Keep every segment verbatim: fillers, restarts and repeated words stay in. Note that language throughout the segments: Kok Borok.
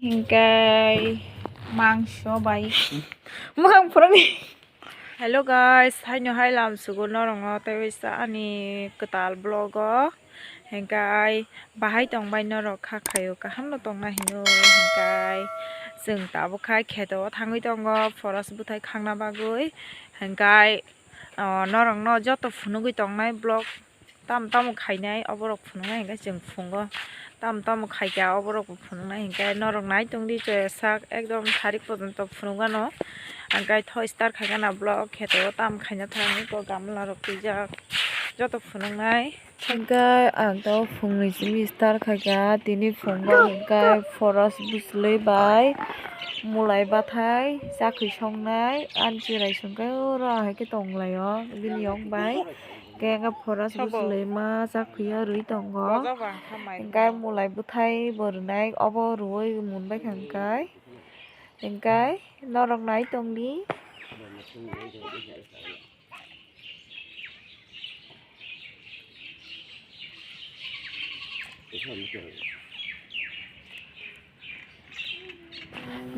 Hingkai mangso bai. Mukhang phuruni. Hello guys, haino hai lam sugo norongno tei waisa ani kwtal vlog o. Hingkai bahai tongbai norok kha khaio, kaham no tongna hino. Hingkai chwng tabuk khai kheto o thangwi tongo, phoros bwthai khangna bagwi. Hingkai, o, norokno joto phunugwi tongnai vlog. Tamo tamo khainai oborok phunuknai hinkhe chwng phungo, tamo tamo khaikha oborokbo phunuknai hinkhe norok nai tongdi choya sak ekdom sarik pojonto phunukgano, hinkhe tho start khaikha na vlog kheto tamo khaina thangwi bo gamlarok twijak joto phunuknai. Hinkhe ang to phungni simi start khaikha, tini phungo hinkhe phoros bwchwlwi bai mulai bathai chakhwi songnai ani chirai songkhe oro ahai khe tonglaio bini yong bai. Khe wngkha phoras bwchwlwi ma chak phiya rwi tongo. Hingkhe mulai bwthai bo rwnai, obo rwui mun baikha hingkhe, hingkhe norok nai tongdi.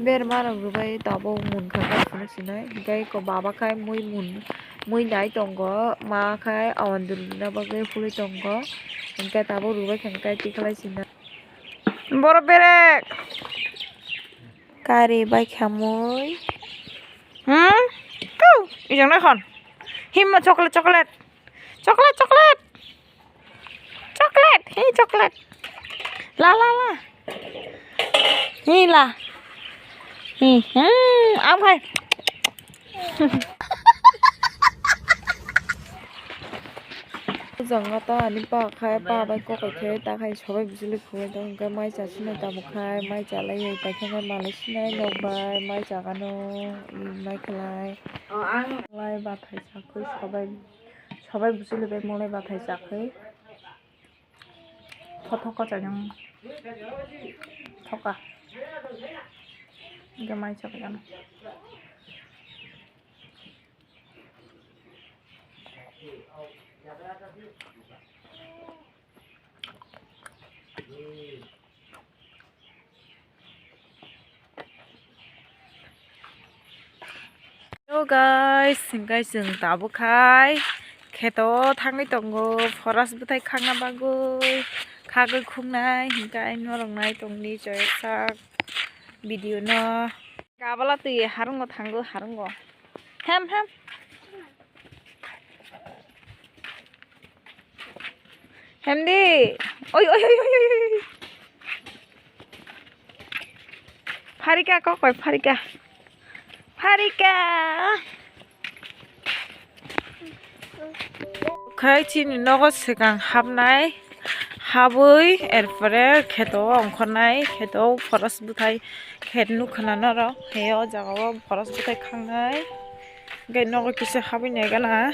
Berma rok rwbai tabuk munkha khe phunuk sinai, hinkhe eko baba khai mui mun, mui nai tongo, ma khai awan dulna bagwi phulwi tongo, hinkhe tabuk rwbai kha hinkhe tikhlai sinai. Borok berek kari bai kha mui. Hmm? Kau, ijang nai khon. Himma chocolate, chocolate. Chocolate, chocolate. Chocolate, hey chocolate. La, la, la. Hey la. Hey, hmm, am khai. Jangga ta ani pa khai, pa bai kokoi khai, ta khai sobai bujuli khulai tong, hingke mai cha sinai tamo khai, mai cha lai, tai khai malai sinai nok bai, mai cha gano, mai khlai. Lai bathai sakoi sobai. Sobai bwswli bai molai bathai chakhe. Thothok kwchai nang thoka. Hingke mai chakhe ano. Hello guys, hingke chwng tabuk khai kheto thangwi tongo, phoras bwthai khangna bagwi khagwi khuknai, hingke norok nai tongdi choyaksak video no. Gabala twi harungo thango, harungo. Hem, hem. Hendi. Oi, oi, oi, oi, oi. Pharika, kokoi, pharika. Pharika. Khai chini nogo swkang hapnai. Habwi, er pore kheto o ongkhornai, kheto o phoros bwthai khet nukha na norok. He o jaga o phoros bwthai khangnai. Hingke nogo kisa habwi nai gana,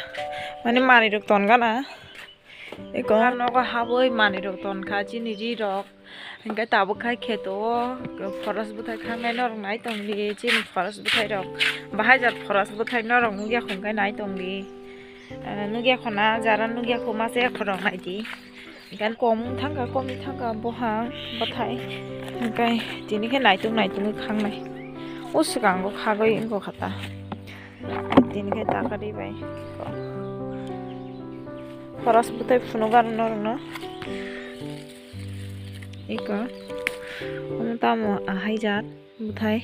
mane manwi rok ton gana. Eko nogo habwi manwi rok ton kha, chini ri rok. Hingke tabuk khai kheto o phoros bwthai khangnai norok nai tongdi, chini phoros bwthai rok. Bahai jat phoros bwthai norok nukya hwnkhe nai tongdi. Ah, nukya khona, jara nukya kho masa ekhorok naidi. Gan kom thangkha, kom thangkha boha bathai. Hingkai tini khe naitung naitung khangnai. O swkango khagwi wngkha ta. Tini khe takari bai. Phoros bwthai phunuk aro norokno. Iko. Omo tamo ahai jat. Bwthai.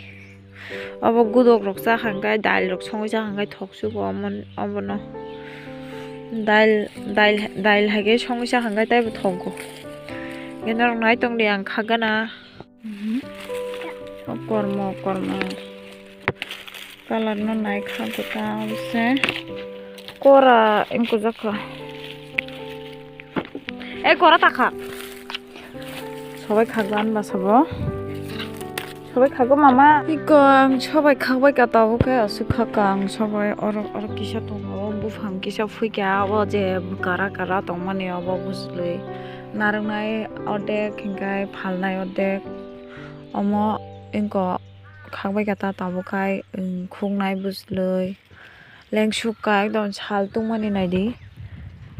Obo gudok rok cha hwnkhe, dail rok songwi cha hwnkhe thok sugo omo, obono. Dail, dail, dail hai khe songwi cha hwnkhe teibo thogo. Hwnkhe norok nai tongdi ang kha gana. Mhm. O kormo, kormo. Colour no nai kha kwtal se. Kora wngkujak kha. E kora ta kha. Sobai khakban ba sabo. Sobai khago mama. Iko ang sobai khakbai ka tabuk khe aswk kha ka ang sobai oro, oro kisa tongo buphang kisa phuikha abo je kara kara tongmani abo bujlwi narwknai ordek hingkai phalnai ordek omo wngko khakbai ka ta tabuk khai khuknai bujlwi. Lengsuk ka ekdom sal tungmani naidi.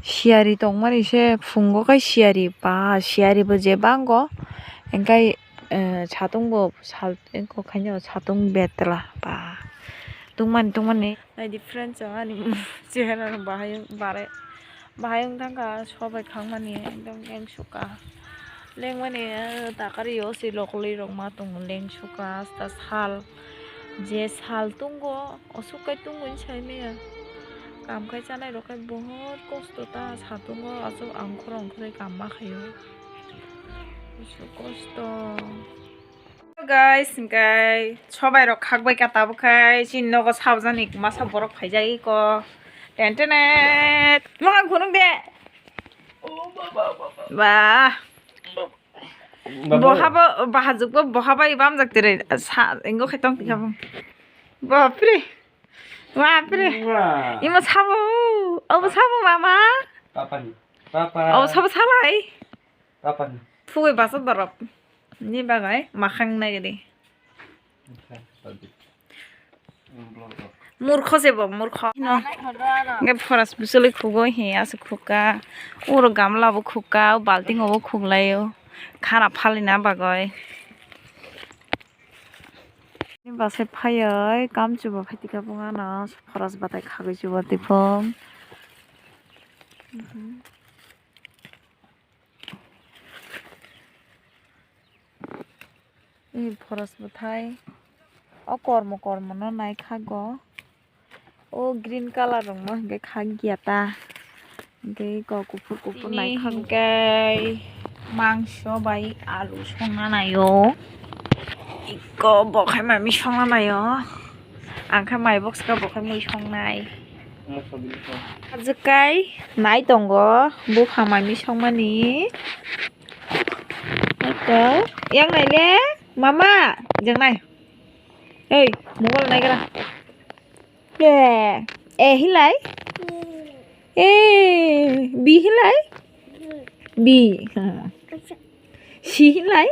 Siyari tongmani se phungo khe siyari ba siyari bo je bango. Hingkai Eh, satung bo sal, eko khaino satung betla ba tungmani tungmani. Naidi friends, ani chehra rok bahai bare. Bahai wng thangkha sobai khangmani ekdom lengsuka. Lengmani, eh, takari o si lokolwi rok ma tongo lengsuka hasta sal. Je sal tongo osuk kai tongo hinwi sai maya. Kam khai chanai rok khai bohor kosto ta satungo aswk angkhor ongkhorwi kam ma khaio. Aswk kosto. Guys, hingkai sobai rok khak bai ka tabuk khai chini nogo sabjani masa borok phaijak iko. Ten tenet. Mohang khunuk de. Ba. Bohabo, bahajukbo bohaba ibam jak tere. Sa, engo khe tong tikha bo. Bapre. Bapre. Wah. Imo sabo. Obo sabo mama. Papa ni. Papa. Obo sabo salai. Papa ni. Fugui basa dorop. Ni bagai makhang nai gidi. Murkho se bo, murkho. No. Ge foras busuli khugo he ase khuka. Uro gamla bo khuka, balting obo khuklaio. Khara phalina bagoi. Ni bwsai phaioi, kamchwlwi bo phai tikha bwngano, forest batai khagwi chuba twiphung. Ni forest bwthai, o kormo kormo no naikhago. O green colour rok no hingke khak ya ta, hingke kok kuphur kuphur naikha hingke mangso bai alu songna naio, iko bo khai mami songna naio, ang khe mai box ka bo khai mui songnai. Ajwk kai nai tongo bupha mami songmani, iko yang nai le mama jeng nai, ei mobile nai gra. E, A hinlai? E, B hinlai? B. C hinlai?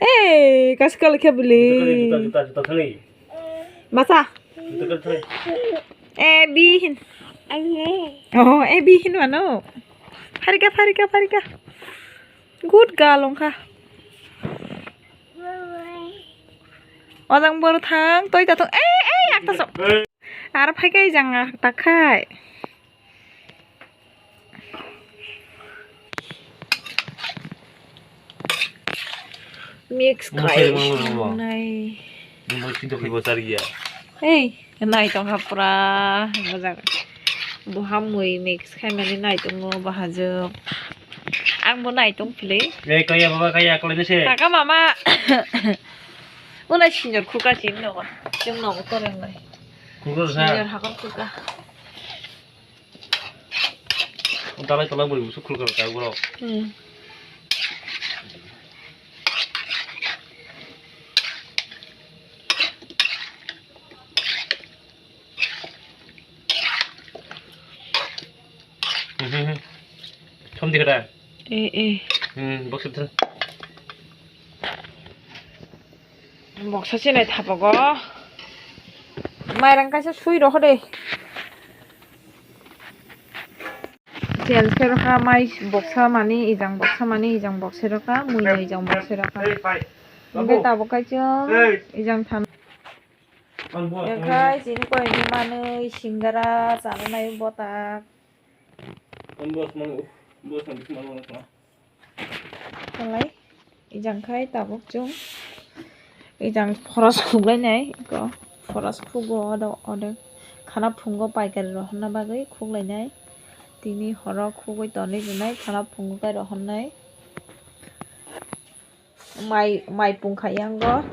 E, kaskal khe bwlwi. Juta, juta, juta thani. Masa? Juta thani. A, B hin. Oh, A, B hin mano. Pharika, pharika, pharika. Good girl wngkha. Ojang boro thang, toi ta thung. Ei, ei, akta sok. Aro phai kai jang akta khai. Mix khai nai. Mui sindok ibo chariya. Ei, nai tongkha pura mojak. Bo hamui mix khaimani nai tongo bahajwk. Ang bo nai tong philwi. Ei, kaya baba, kaya, kaya, nese. Taka mama. Una senior khuka sin no. Chum no ko reng nai. Khuka sa. Senior hakor khuka. Dalai tola bori musu khulka ka bro. Hmm. Hmm, hmm, hmm. Thom di kada. Eh, eh. Hmm, box itu. Boksa chinai thapago. Mairang kaisa sui roho de. Chel se roka mai boksa mani ijang boksa mani ijang boksa roka mui no ijang boksa roka. Hingke tabuk kai chwng ijang than. Hingke chini koi ni manui singara chana nai botak. Talai ijang khai tabuk chwng ijang foros khuklainai eko foros khugo odo ode khana phungo paikari rok honna bagwi khuklainai tini horo khugwi tonwi rwnai khana phungo kai rok honnai mai mai pungkha yango.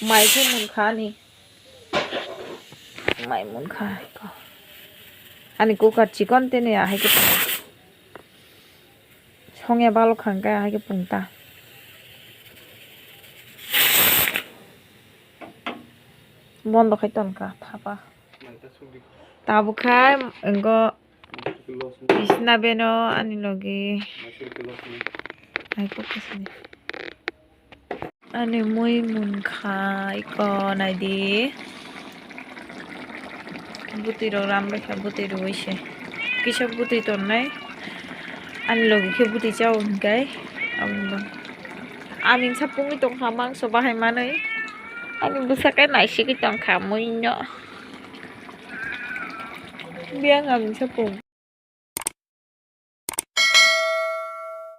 Mai khe munkha ani. Mai munkha. Ani cooker chikon tene ahai khe pung. Songya balok kha hwnkhe ahai khe pung ta. Bondo khai tonkha thapa. Tabukha wngkha. Bisna beno ani logi. Ai kok kasini. Ani mui munkha iko naidi. Bwtwi rok ram baikha bwtwi rwui se. Kisa bwtwi tongnai. Ani logi khe bwtwi chao hinkai. Aming sapungwi tongkha mangso bahai manwi. Ani bwsakhe naisigwi tongkha muino. Biyang aming sapung.